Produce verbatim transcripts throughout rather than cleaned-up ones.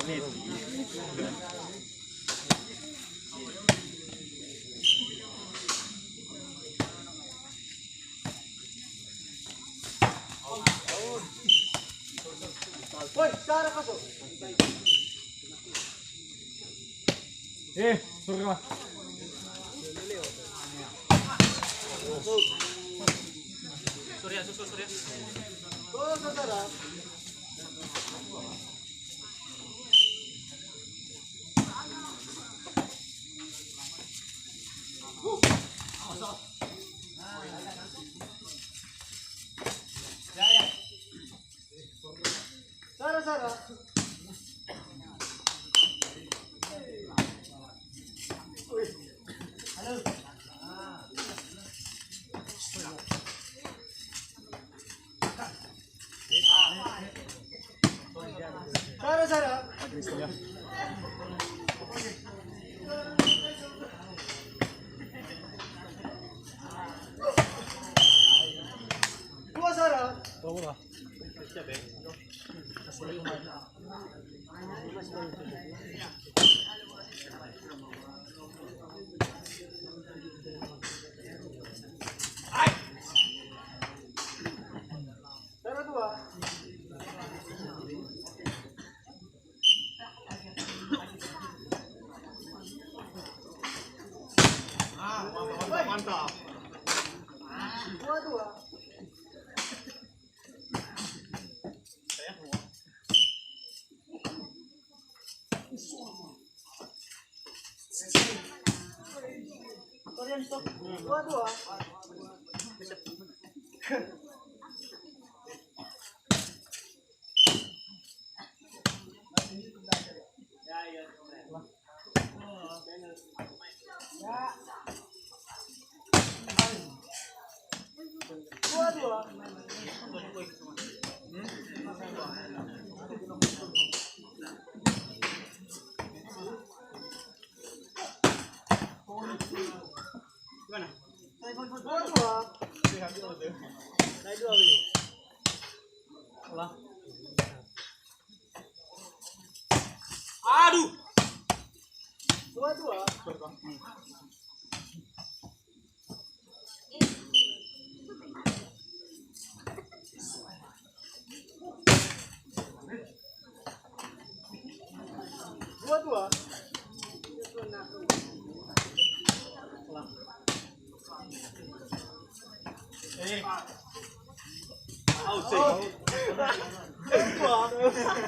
Eh, sorry, Mas. Sorry ya, sorry, sorry ya. Sara, sara. Sara, sara. Dua, sara. Sara, dua. Mantap. Dua, dua. Dua, dua. Aduh. Dua, dua. Dua, dua.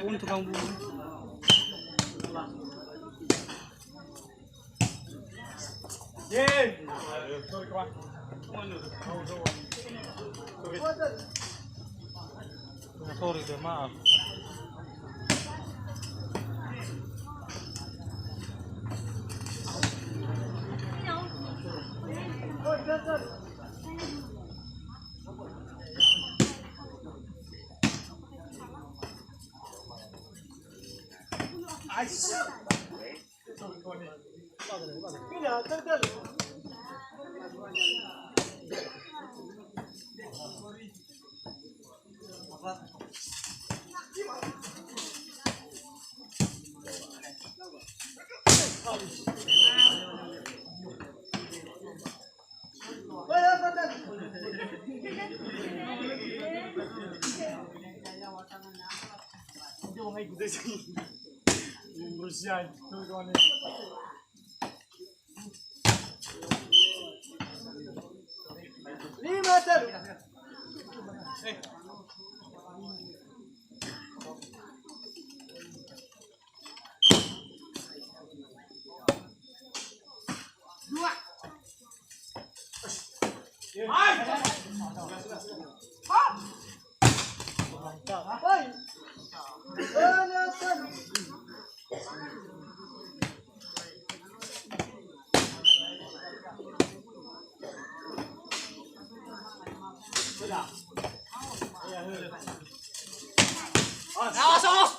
Untuk kamu. Sorry deh, maaf. Lima, talu. Dua. Hai. Hai. Awas, awas.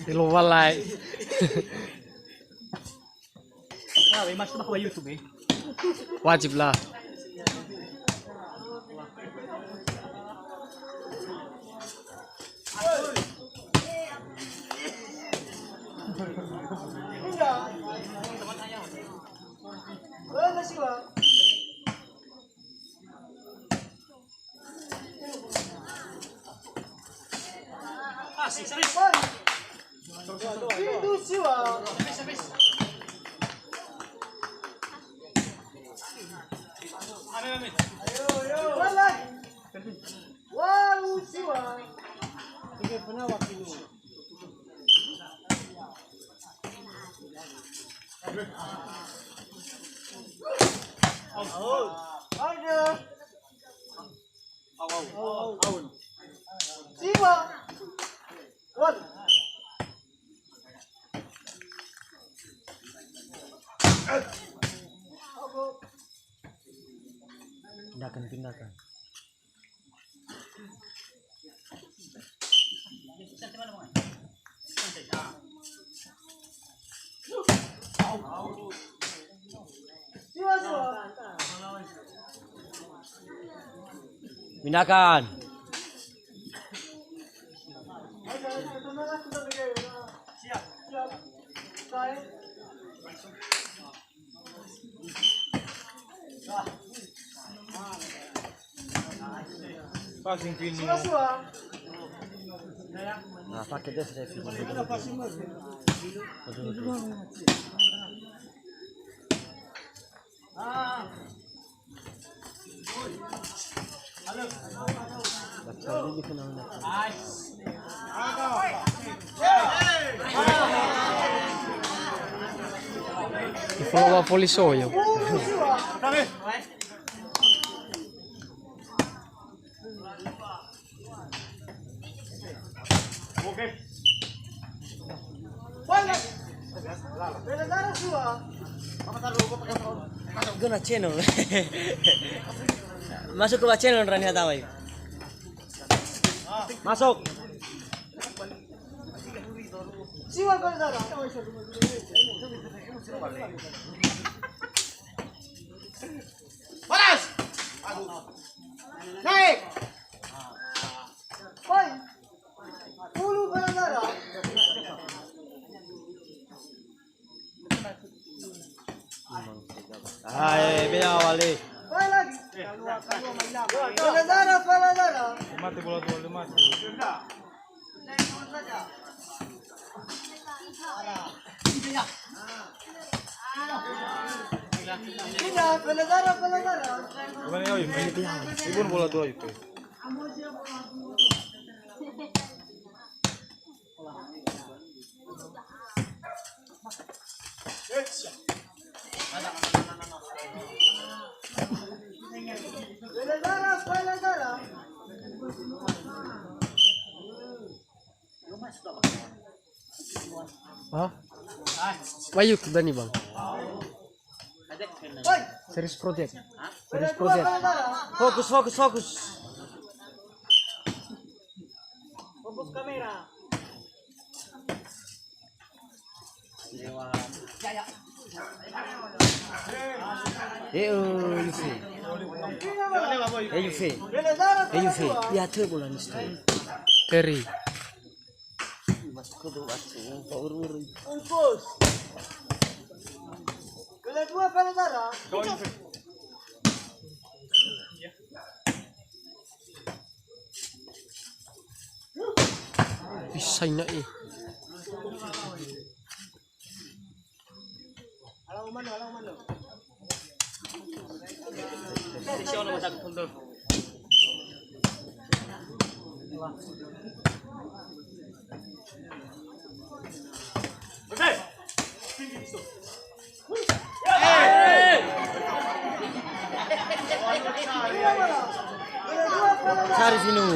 Telo walai. Wajib lah. Tindakan, tindakan. Pindahkan. Passing finish. Pakai jas, saya pilih. Ifolowa foli soyo. Guna channel. Masuk ke channel Rani Hatawai. Masuk. Panas. Naik. Woi. Ulu, Balandara. Hai, bea wale. Woi lagi. Balandara, Balandara. Mati bola dua, mati. Bukan ya, Ibun bola dua itu. Hah? Wayuk dani, Bang. Serius project. Serius project. Fokus, fokus, fokus. Fokus kamera. Eh, oh, Yufi. Eh, Yufi. Eh, Yufi. Lihat tuh bola ni, Sto. Terry. Bungkus. Kedua, Balandara. Bisa ini, eh. Sarifinu.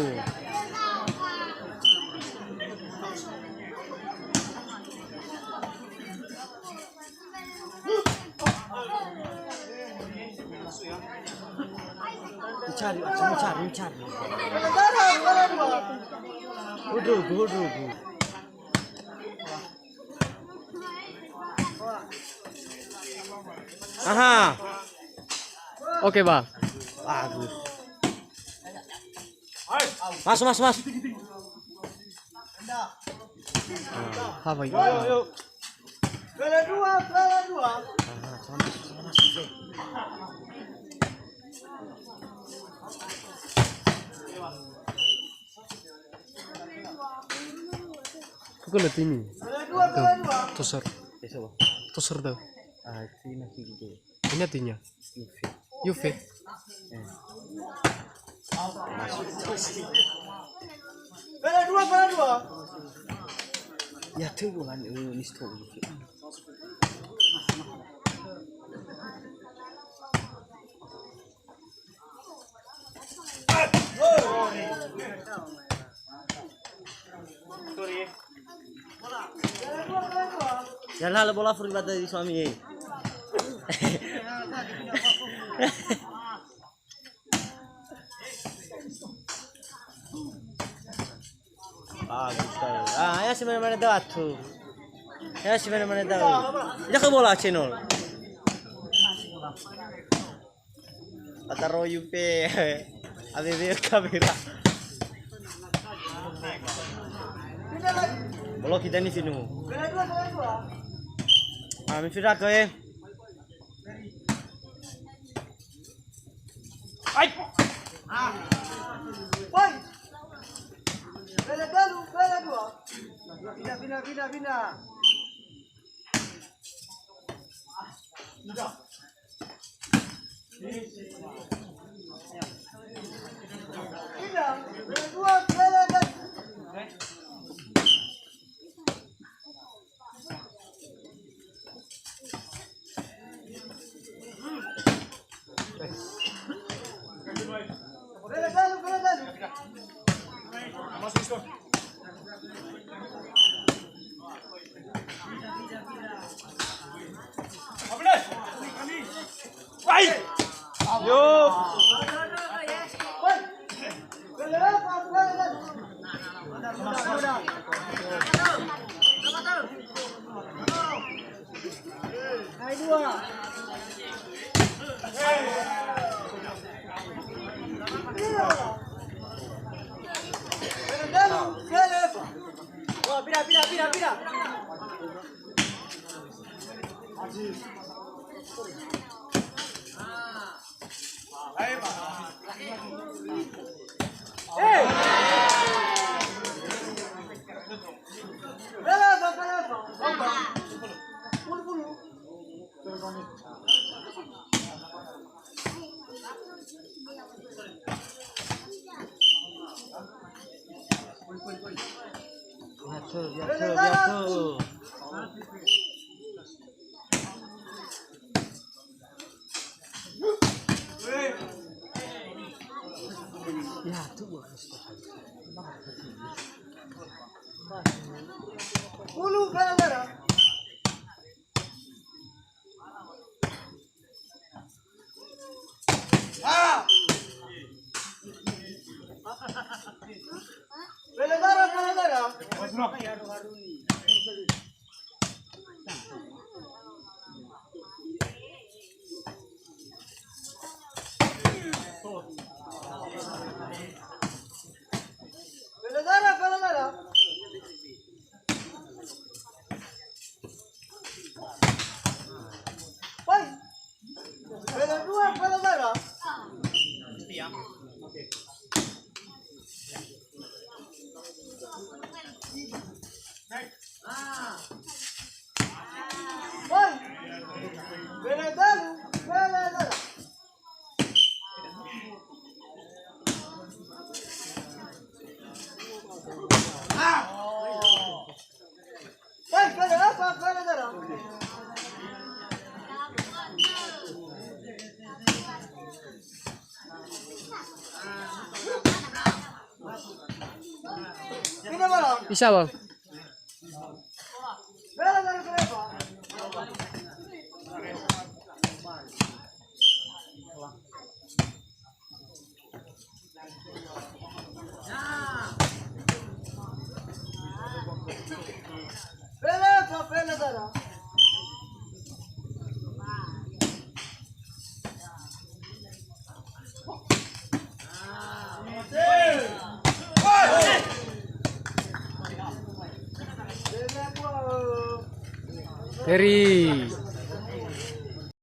Mencari, mencari, mencari. Hudrugu, hudrugu. Aha. Oke, Bang. Bagus. Masuk, masuk, masuk. Apa itu? Ayo, ayo. Kedua, kedua. Aku lihat ini. Kedua, kedua. Toser. Toser tuh. Ah, ini masih gitu. Ini artinya? Yufi. Yufi. Bala dua, bala dua. Ya, tuh, bulan, eh, ini stop, Yufi. Sorry. Ya lah, bola furi bata di suami, eh. Ah, gitu. Ah, ya, si mana-mana tahu, atuh. Ya, si mana-mana tahu. Jaga bola, channel. Pataroyu pe. A W W kamera. Bolo kita ni sinu. Ah, midfield ke, eh. Ai. Woi. Bele telu, bele dua. Bina, bina, bina, bina. Pira, pira, pira, pira. Biasa, biasa, biasa. Ya, tu. Bulu gara-gara. Ah! Gara-gara, gara-gara. Gara-gara, gara-gara. Woi. Gara-gara, gara-gara. Insya Allah. Heri.